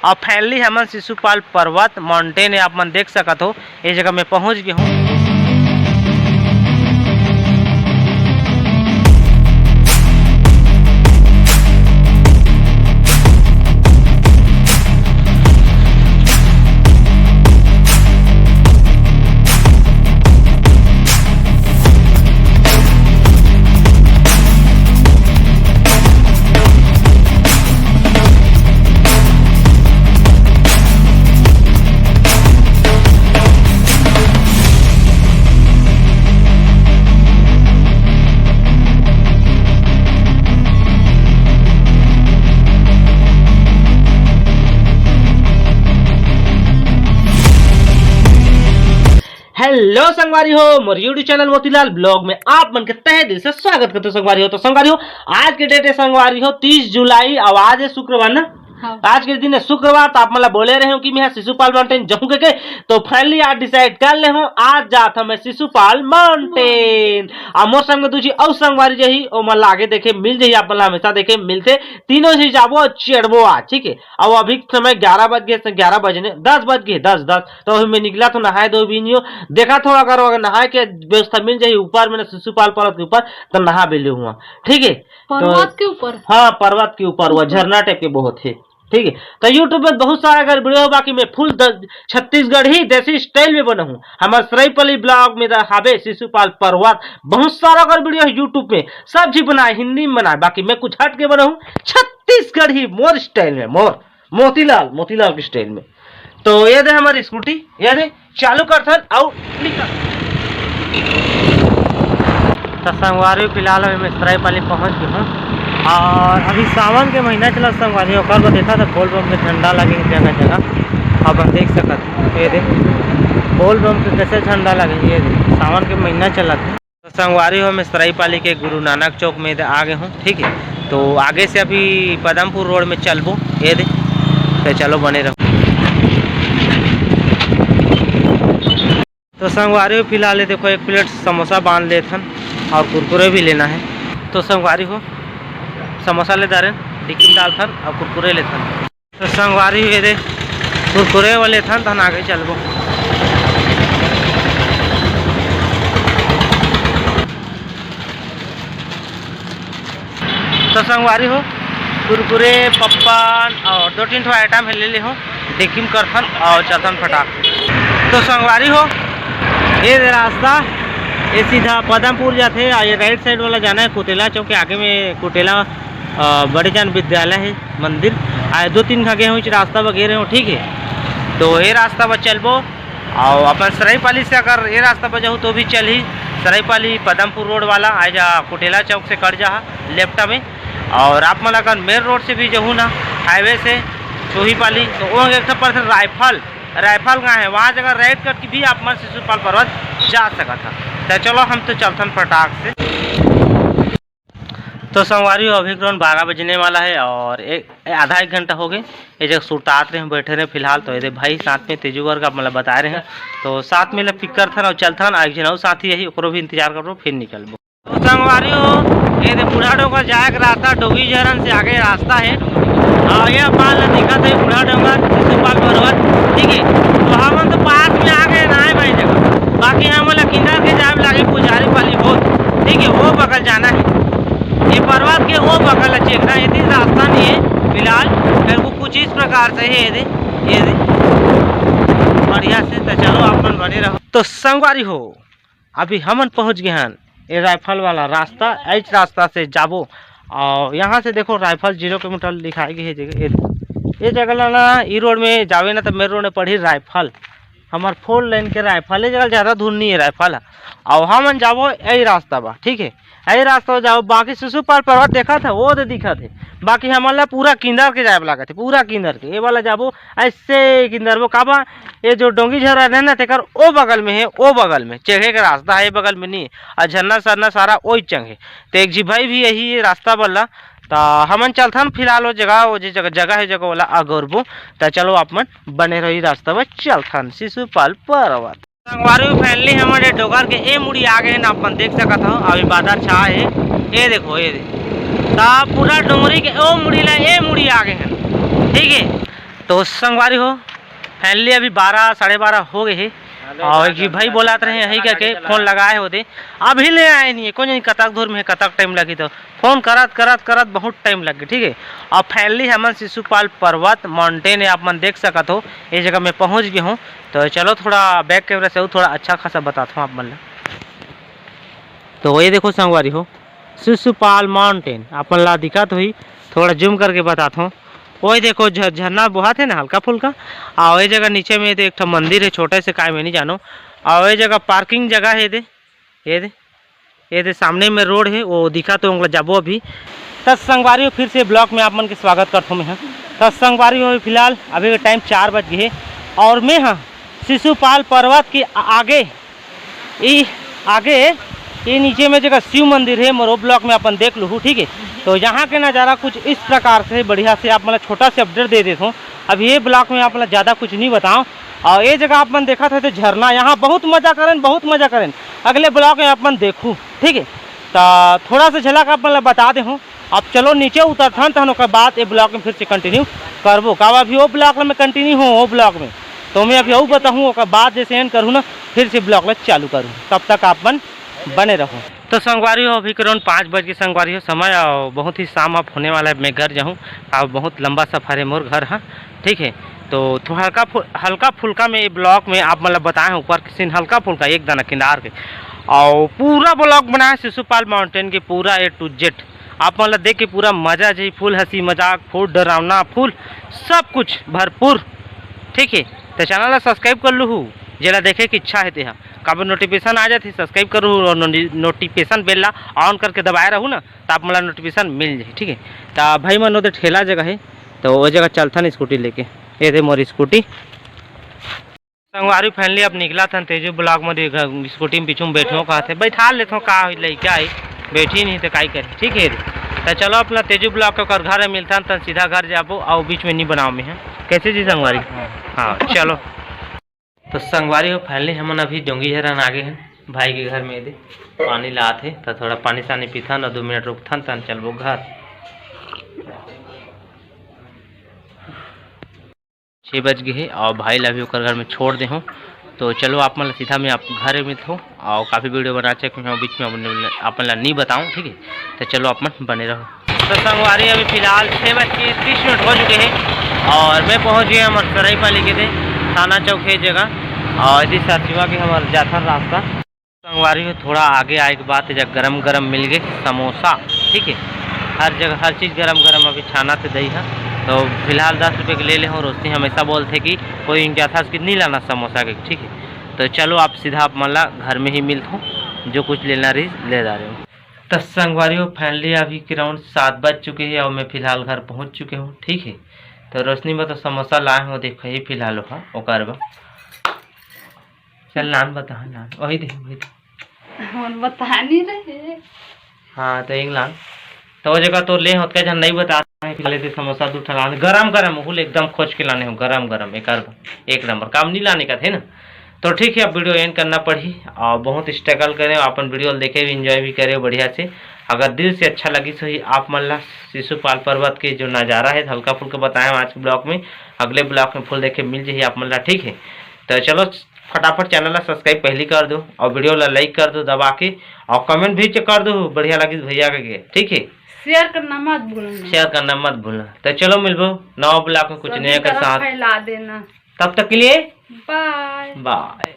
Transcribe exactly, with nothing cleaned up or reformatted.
और finally हमन शिशुपाल पर्वत, माउंटेन, आप मन देख सकत हो, ये जगह में पहुंच गए हूँ। हेलो संगवारी हो, मोर YouTube चैनल मोतीलाल ब्लॉग में आप मन के तहे दिल से स्वागत करते संगवारी हो। तो संगवारी हो, आज के डेट है संगवारी हो तीस जुलाई, और आज है शुक्रवार ना। हाँ। आज के दिन है शुक्रवार, तो आप मन ला बोले रहे हो कि मैं शिशुपाल माउंटेन जाऊँ के, तो finally आज डिसाइड कर ले हूँ, आज जात हूँ मैं शिशुपाल माउंटेन। आ मोर संग में दूजी अउ संगवारी जही, ओ मन ला आगे देखे मिल जही, आप मन ला हमेशा देखे मिलते, तीनों झी जाबो और चढ़बो आज, ठीक है। अब अभी समय ग्यारह बज गए, ग्यारह बजने, दस बज गए, दस, दस। तो अभी मैं निकला तो नहाए धोए भी नहीं हो, देखा तो अगर, अगर नहाए के व्यवस्था मिल जाए ऊपर में ना, शिशुपाल पर्वत के ऊपर, तो नहा भी लूंगा, ठीक है। तो पर्वत के ऊपर? हाँ, पर्वत के ऊपर, वो झरना टाइप के बहुत है, ठीक है। तो YouTube में बहुत सारा अगर वीडियो हो, बाकी मैं फुल द-, छत्तीसगढ़ी देसी स्टाइल में बना हूँ। हमारे सरायपाली ब्लॉग में रहाबे शिशुपाल पर्वत, बहुत सारा अगर वीडियो है YouTube में, सब जी बनाए, हिंदी में बनाए, बाकी मैं कुछ हट के बना हूँ छत्तीसगढ़ी मोर स्टाइल में, मोर मोतीलाल, मोतीलाल के स्टाइल में। तो ये दे हमारी स्कूटी, ये दे चालू करथन अउ निकल। तो संगवारी फिलहाल अभी मैं सरायपाली पहुंच गए हूँ और अभी सावन के महीना चला संगवारी, ओकर बाद देखा था बोल बम के झंडा लगे हे जगह जगह, अपन देख सकत हो। ये दे बोल बम के कैसे झंडा लगे हे, ये दे सावन के महीना चला। तो संगवारी हो, मैं सरायपाली के गुरु नानक चौक में आ गए हूँ, ठीक है। तो आगे से अभी पदमपुर रोड में चलबो, ये दे। तो चलो बने रहो। तो संगवारी हो, फिलहाल ये देखो एक प्लेट समोसा बांध लेथन और कुरकुरे भी लेना है। तो संगवारी हो, समोसा ले डारेन, डिक्की में डालथन और कुरकुरे लेथन। तो संगवारी हो, ये दे कुरकुरे वाले थन, थन आगे चलबो। तो संगवारी हो, कुरकुरे, पप्पन और दो तीन ठो आइटम है, ले ले हो, डिक्की में करथन और चलथन फटाक। तो संगवारी हो, ये दे रास्ता, ये सीधा पदमपुर जाथे और ये राइट साइड वाला जाना है कुटेला चौक के आगे में, कुटेला अ, बड़े जान विद्यालय है, मंदिर आए, दो तीन घा गे हूँ, रास्ता बर गे रहे हूँ, ठीक है। तो ये रास्ता बर चलबो, और अपन सरायपाली से अगर ये रास्ता बर जाहू तो भी चलही, सरायपाली पदमपुर रोड वाला आए जा, कुटेला चौक से कट जा लेफ्ट में। और आप मन अगर मेन रोड से भी जाहू ना, हाईवे से सोहीपाली, तो वो एक ठो परसेंट रायफल, रायफल गाँव है, वहाँ जगह राइट कट के भी आप मन शिशुपाल पर्वत जा सकत ह। तो चलो हम तो चलथन फटाक से। तो संगवारी हो, अभी करीबन बारह बजने वाला है और एक, आधा एक घंटा हो गए। ये जगह सुरतात रहे, बैठे रहे फिलहाल। तो ये दे भाई साथ में तेजू वर्ग आप मतलब बता रहे हैं, तो साथ में ले पिक करथन और चलथन। आ एक झन अउ साथी यही, ओकरो भी इंतजार करबो, फिर निकलबो। तो संगवारी हो, ये दे बूढ़ा डोंगर जाए के रास्ता, डोंगी झरन से आगे रास्ता है। और ये पाल दिखत है बूढ़ा डोंगर, शिशुपाल पर्वत, ठीक है। तो हमन तो पास में आ गए ना है भाई जगह, बाकी हमन ला किंदर के जाए लागे पुजारी पाली होत, ठीक है, वो बगल जाना है। ये पर्वत के वो बगल है, चेखना, ये दिन रास्ता नहीं है फिलहाल। फिर वो कुछ इस प्रकार से है, ये दे, ये दे। बढ़िया से तो चलो, आप मन बने रहो। तो संगवारी हो, अभी हमन पहुंच गए हन ये रायफल वाला रास्ता, एच रास्ता से जाबो। और यहाँ से देखो रायफल जीरो किलोमीटर लिखाई गई है जगह। ये, ये जगह ला ना, ई रोड में जावे ना तो मेरे रोड में पड़ी रायफल, हमार फोर लेन के रायफल, ये जगह ज़्यादा दूर नहीं है रायफल। और हमन जाबो यही रास्ता बा, ठीक है, यही रास्ता जाबो। बाकी शिशुपाल पर्वत देखा था, वो दे दिखा थे, बाकी हमन ला पूरा किंदर के जाए लागत है, पूरा किंदर के। ये वाला जाबो ऐसे किंदर वो काबा, ये जो डोंगी झरन है ना, तेकर ओ बगल में है, ओ बगल में चढ़े के रास्ता है, ए बगल में नहीं है। और झरना सरना सारा ओई चंग है। तो एक जी भाई भी यही रास्ता बल्ला, तो हमन चलथन फिलहाल वो जगह, वो जे जगह, जगह है, जगह वाला अगोरबो। तो चलो आप मन बने रही रास्ता में, चलथन शिशुपाल पर्वत। संगवारी, finally हमन ये डोंगर के ए मुड़ी आ गए हैं, आप मन देख सकत हो, अभी बादल छाए है। ये देखो, ये दे, तो पूरा डोंगरी के ओ मुड़ी ला ए मुड़ी आ गए हैं, ठीक है। तो संगवारी हो, finally अभी बारह, साढ़े बारह हो गए हे। हाँ, ले और जा, एक जी जा, भाई जा, बोलात जा, रहे जा, हैं, जा, कह के जा, फोन जा। लगाए होते, अभी ले आए नहीं है, कौन जानी कतक दूर में है, कतक टाइम लगी। तो फोन करत करत करत बहुत टाइम लग गए, ठीक है। और finally हमन शिशुपाल पर्वत, माउंटेन है, आप मन देख सकत हो, ये जगह मैं पहुंच गए हूँ। तो चलो थोड़ा बैक कैमरा से थोड़ा अच्छा खासा बताता हूँ आप मन ला। तो ये देखो संगवारी हो, शिशुपाल माउंटेन अपन ला दिखत होही, थोड़ा जूम करके बतात हूँ। ओए देखो झ-, झरना बोहत हे ना हल्का फुल्का। और ये जगह नीचे में तो एक ठो मंदिर है छोटे से, काय मैं नहीं जानो। और ये जगह पार्किंग जगह है दे, ये दे, ये दे सामने में रोड है, वो दिखा तो उंगला जाबो अभी। त संगवारी हो, फिर से ब्लॉग में आप मन के स्वागत करथों मैं हा। त संगवारी हो, फिलहाल अभी के टाइम चार बज गए है और मैं हा शिशुपाल पर्वत के आ-, आगे ई आगे ये नीचे में जगह शिव मंदिर है, मोर वो ब्लॉग में अपन देख लूहू, ठीक है। तो यहाँ के नज़ारा कुछ इस प्रकार से बढ़िया से आप मतलब छोटा से अपडेट दे देता हूँ। अब ये ब्लॉग में आप मतलब ज़्यादा कुछ नहीं बताओ। और ये जगह आप मन देखत हो तो झरना, यहाँ बहुत मज़ा करें, बहुत मज़ा करें। अगले ब्लॉग में अपन देखू, ठीक है। तो थोड़ा सा झलक आप मन ला बता दे हूँ। अब चलो नीचे उतरथन, तहन ओकर बाद ये ब्लॉग में फिर से कंटिन्यू करबो। काबर अभी वो ब्लॉग में कंटिन्यू हो, वो ब्लॉग में तो मैं अभी वो बताऊँ, ओकर बाद जैसे एंड करूँ ना, फिर से ब्लॉग ला चालू करूँ। तब तक आप मन बने रहो। तो संगवारी हो, अभी करीबन पाँच बज के संगवारी हो समय, और बहुत ही शाम अब होने वाला है। मैं घर जाऊँ, अब बहुत लंबा सफ़र है मोर घर, हाँ, ठीक है। तो थोड़ा हल्का फु-, हल्का फुल्का में ये ब्लॉग में आप मतलब बताए हैं, ऊपर के सीन हल्का फुल्का एक दाना किनार के, और पूरा ब्लॉग बनाए शिशुपाल माउंटेन के पूरा ए टू जेड। आप मन ला देख के पूरा मजा जी, फुल हंसी मजाक, फुल डरावना, फुल सब कुछ भरपूर, ठीक है। तो चैनल ला सब्सक्राइब कर लूहू, जेला देखे के इच्छा है तेहा, काबर नोटिफिकेशन आ जाथे, सब्सक्राइब करू और नोटिफिकेशन बेल ला ऑन करके दबाए रहू ना, तो आप मन ला नोटिफिकेशन मिल जाही, ठीक है। तो भाई मन ओदे ठेला जगह है, तो वो जगह चलथन स्कूटी लेके। ये दे मोर स्कूटी। संगवारी फाइनली अब निकला थन तेजू ब्लॉग में, स्कूटी में पीछू में बैठो कहा थे, बैठा लेथो का होई, लइका है, बैठी नहीं तो काई करे, ठीक है रे। तो चलो अपना तेजू ब्लॉग के ओकर घर में मिलथन, तन सीधा घर जाबो, और बीच में नहीं बनाओ में है। कैसे जी संगवारी? हाँ, चलो। तो संगवारी हो, फाइनली हमन अभी डोंगी झरन आ गए हैं भाई के घर में, दे पानी लात है, तो थोड़ा पानी सानी पीथन और दो मिनट रुकथन, तन चलबो घर। छः बज गए है और भाई ला भी ओकर घर में छोड़ दे हूँ। तो चलो आप मन ला सीधा मैं आप घर में मिलथो और काफ़ी वीडियो बना चुके हूँ, बीच में अपन, अपन ला नहीं बताऊँ, ठीक है। तो चलो आप मन बने रहो। तो संगवारी अभी फिलहाल छः बज के तीस मिनट हो चुके हैं और मैं पहुँच गया हमारे सराईपाली के दे थाना चौक है जगह, और इसी साथ शिवा के हमारे जाथन रास्ता। संगवारी हो, थोड़ा आगे आए के बाद जब गरम गरम मिल गए समोसा, ठीक है, हर जगह हर चीज़ गरम गरम अभी छाना थे दही है। तो फिलहाल दस रुपये के ले ले हो, रोशनी हमेशा बोलते कि कोई इनके अथास कि नहीं लाना समोसा के, ठीक है। तो चलो आप सीधा आप मन ला घर में ही मिलता हूँ, जो कुछ लेना रही ले जा रहे हो। तो संगवारी हो, फाइनली अभी के राउंड सात बज चुके हैं और मैं फिलहाल घर पहुँच चुके हूँ, ठीक है। तो रोशनी में तो समोसा लाए हो, देखो ये फिलहाल हो ओकर बा। चल नान बता, नान वही दे, वही दे। हमन बता नहीं रहे। हाँ, तो एक लान। तो वो जगह तो ले होत के जन नहीं बता रहे, खा लेते समोसा दू ठा लान, गरम गरम, हुल एकदम खोज के लाने हो, गरम गरम, एक, एक नंबर काम नहीं लाने का थे ना। तो ठीक है, अब वीडियो एंड करना पड़ी और बहुत स्ट्रगल करे, अपन वीडियो देखे भी, एंजॉय भी करे बढ़िया से। अगर दिल से अच्छा लगी सो ही आप मन ला शिशुपाल पर्वत के जो नज़ारा है हल्का फुल्का बताए हम आज के ब्लॉग में, अगले ब्लॉग में फुल देखे मिल जाही आप मन ला, ठीक है। तो चलो फटाफट चैनल ला सब्सक्राइब पहली कर दो और वीडियो ला लाइक कर दो दबा के, और कमेंट भी कर दो बढ़िया लगी भैया के, ठीक है। शेयर करना मत भूलना। शेयर करना मत भूलना। तो चलो मिलबो नवा ब्लॉग में कुछ सभी नया के तरफ साथ। फैला देना। तब तक के लिए बाय। बाय।